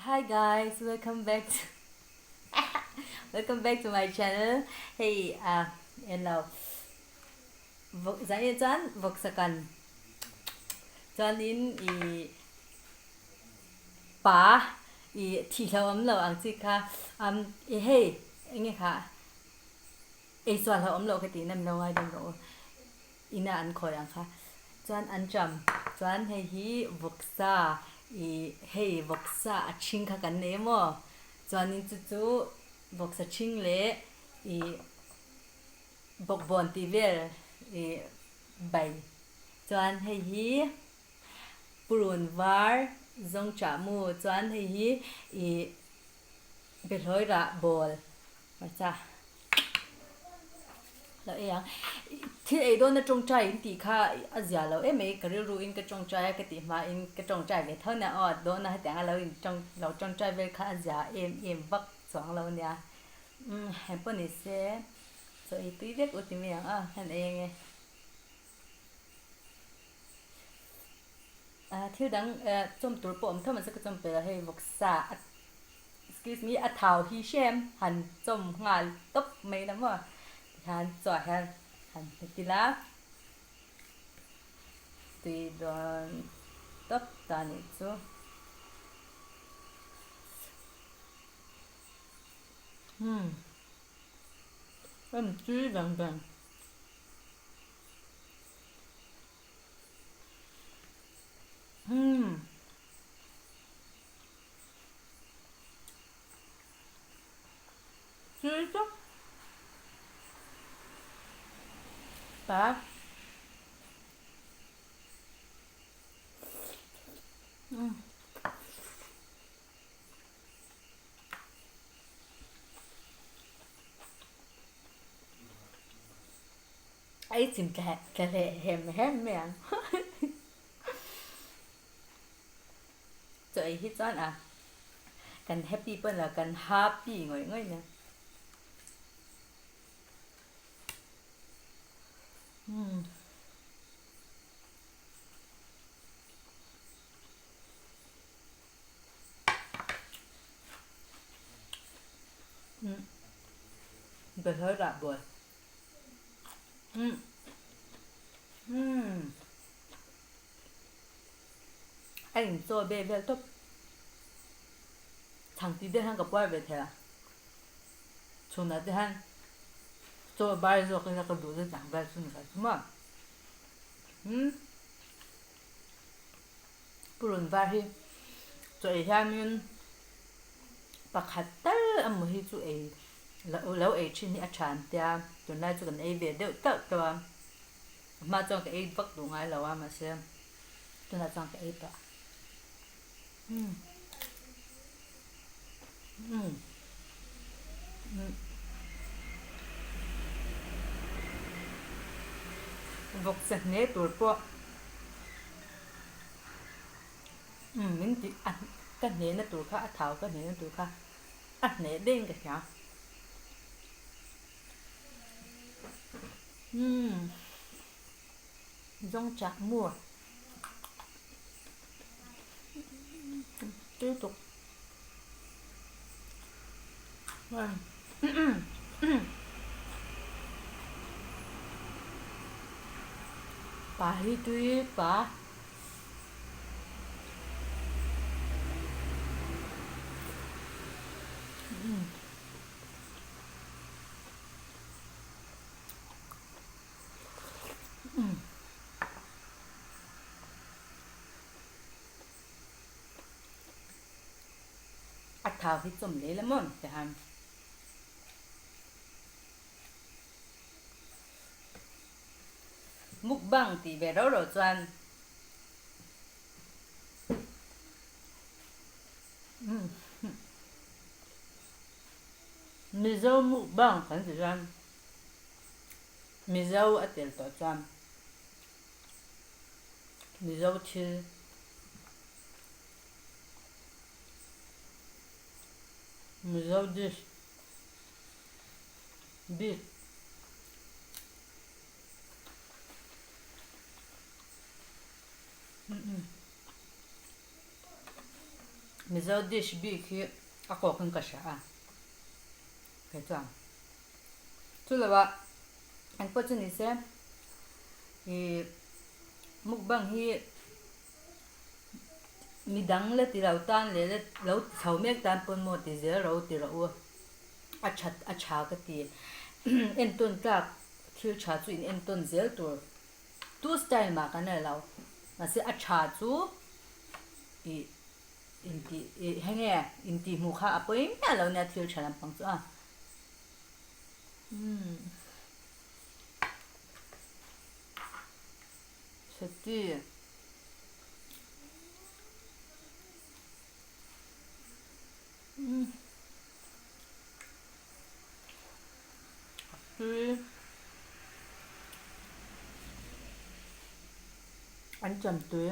Hi guys, welcome back to welcome back to my channel. Hei ah en lo vawk zan chuan vawksa kan chuanin i pa i thihloh awm lo ang chi kha um i hei enge kha ei sual hlauh awm loh ka tihna min lo ngai dawn rawh u. Ina an khawi ang kha chuan an cham chuan hei hi vawksa ih hei vawksa a ṭhing kha kan nei emaw chuanin chu chu vawksa ṭhing leh ih bawkbawn tih vel ih bai chuan hei hi purun var zawng chah mu chuan hei hi ih behlawi rah bawl hmarcha. Lo ei ang. Thil ei dawna tawngtai in tih kha a zia lo em mai. Ka rilru in ka tawngtai a, ka tih hma in ka tawngtai ve tho nia aw. Dawna hetiang a lo in tawng lo tawngtai vel kha a zia em em vak chuang lo nia. Umm heng pawh ni se chaw ei tui vek u ti mai ang aw hian ei ange. Ah thil dang eh chawm tur pawh awm tho mahse ka chawm pel a hei vawksa a Excuse me, a thau hi hrem han chawm nghal tawp mai la maw? Tihian chawah hian han hmet ila, tui dawn tawp ta nih chu. Umm, em tui veng veng. Umm. Tui tak ta. Umm. Ei chim tla tla hem hem mai ang. Chaw ei hi chuan a kan happy pawn lo kan happy ngawih ngawih nia. Umm. Umm. Behlawi rah buai. Umm. Umm. A inchaw ve vel tawp. Chhang tih deuh hian ka puar ve thei a. Chhunah te hian chaw bar zawk ila ka duh zet ang vel chu ni kha chu maw. Umm purun var hi chaw ei hianin pakhat tal emaw hi chu ei lo ei thin hi a tha an tia tunlai chu kan ei ve deuh teuh teuh a. A hma chuan ka ei vak duh ngai lo a mahse tunah chuan ka ei tawh umm umm umm vawkse hne tur pawh umm min tih a ka hne na tur kha a thau ka hne na tur kha a hneh daih in ka hria. Umm zawng chah mu tui tuk pa hi tui pa. A thau hi chawm leh la maw tihan. Mukbang tih ve rau rau chuan Mizo mukbang kan ti chuan Mizo a tel tawh chuan Mizo thil Mizo dish bik Mizo dish bik hi a kawk in ka hria a kei chuan chu lo ah eng pawh chu ni se ih mukbang hi midang la ti lo tan leh la lo ti chho mek tan pawn maw ti zel ro ti rawh u a that a tha ka ti entawn tlak thil tha chu in entawn zel tur tu style mah kan la lo mahse a tha chu ih intih ih heng nge intih hmuh kha a pawi miah lo nia thil tha lampang chu a umm chheti umm a tui an cham tui.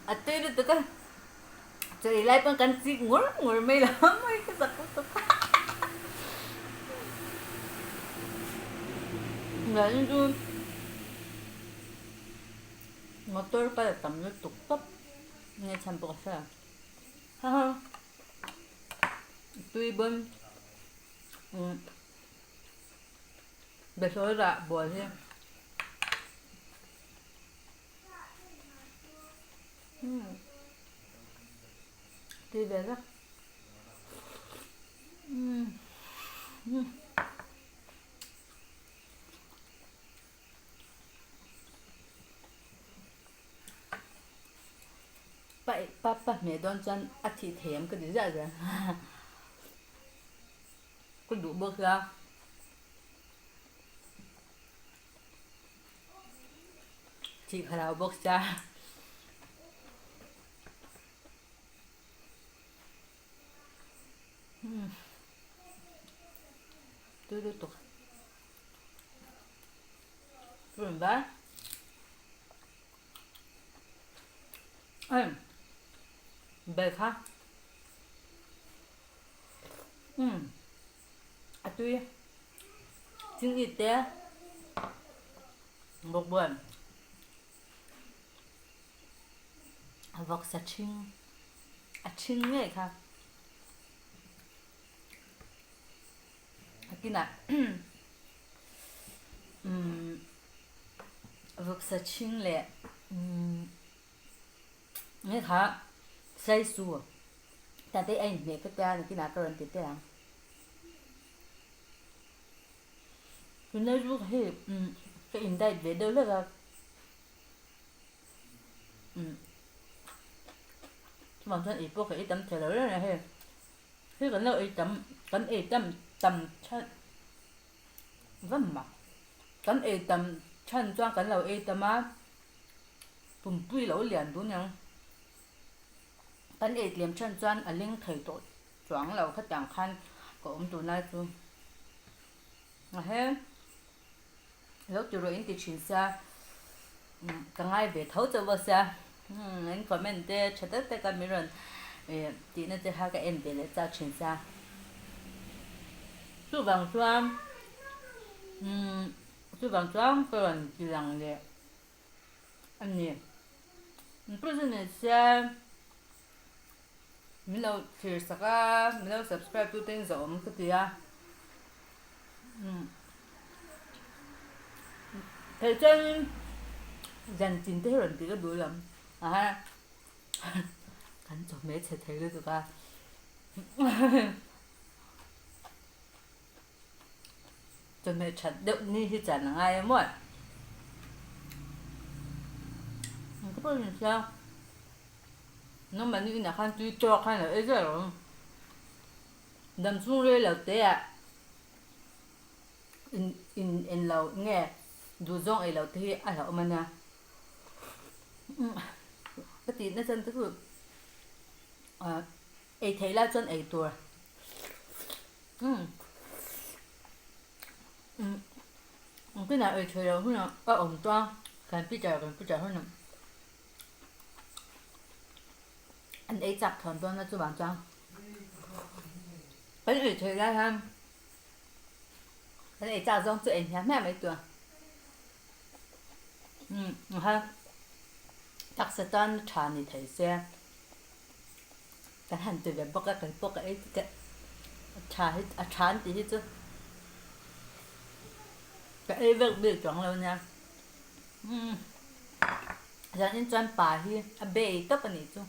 A tui lutuk a, chaw ei lai pawn kan chik ngur ngur mai lo mai ka zak lutuk a. Ngaih chu motor kal a tam lutuk tawp. Nge chhan pawh ka hre lo. Haha tui bawn umm behlawi rah bual hi umm tui ve vek umm umm. Pa pa pa hmeh dawn chuan a thih thei ang ka ti ziah ziah ka duh bawk sia thih ka hlau bawk sia umm tui lutuk. Bel kha umm a tui chingit te bawkbawn vawksa ṭhing a ṭhing ngei kha. A kinah umm vawksa ṭhing leh umm nge kha saisu tah te a inhmeh ka tia nakinah ka rawn ti teh ang. Tunlai chu hei umm ka in diet ve deuh hlek a umm chuvang chuan ei pawh ka ei tam thei lo reng a hei. Hei kan lo ei tam kan ei tam tam than va mak kan ei tam than chuan kan lo ei tam a pumpui lo lian dun ang kan ei tlem than chuan a leng thei tawh chuang lo khatiang khan ka awm tunlai chu a he lo ti rawh in ti thin sia ka ngai ve tho chauh bawk sia in comment te tha tak tak a min rawn tihna te kha ka en ve leh chak thin sia chuvang chuan chuvang chuan ka rawn ti lang leh a ni present sia min lo thlir sak a min lo subscribe tu te in zawh awm ka ti a Theih chuan zan chin te hi rawn tih ka duh lam aha kan chawhmeh chhe thei lutuk a chawhmeh that deuh ni hi chan a ngai a maw ka pawh in hria nangmahni inah khan tui tawk khan lo ei zel ang. Dam chung rei lo te ah in in en lo nge duh zawng ei lo te hi a hlauhawm a nia. Ka tih na chan te chu ah ei theih lai chuan ei tur umm umm engtin ah ei theih loh hunah a awm chuan kan Peter kan Peter hunah an ei chak thawn dawn a chuvang chuan. Kan ei theih lai hian kan ei chak zawng chu ei hmiah hmiah mai tur. Umm ha taksa tan tha ni thei se kan han ti ve bawk a kei pawh ka ei teh a tha hi a tha an tih hi chu ka ei vek bik chuang lo nia umm zanin chuan pa hi a bei tawp a nih chu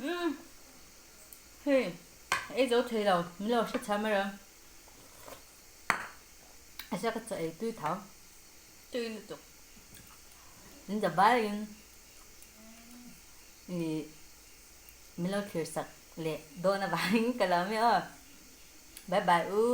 umm hei ei zo thei lo min lo hrethiam a reng. A hria ka chaw ei tui tho tui lutuk min za baiin ih min lo thlir sak leh dawn avangin ka lo mi aw bye bye u.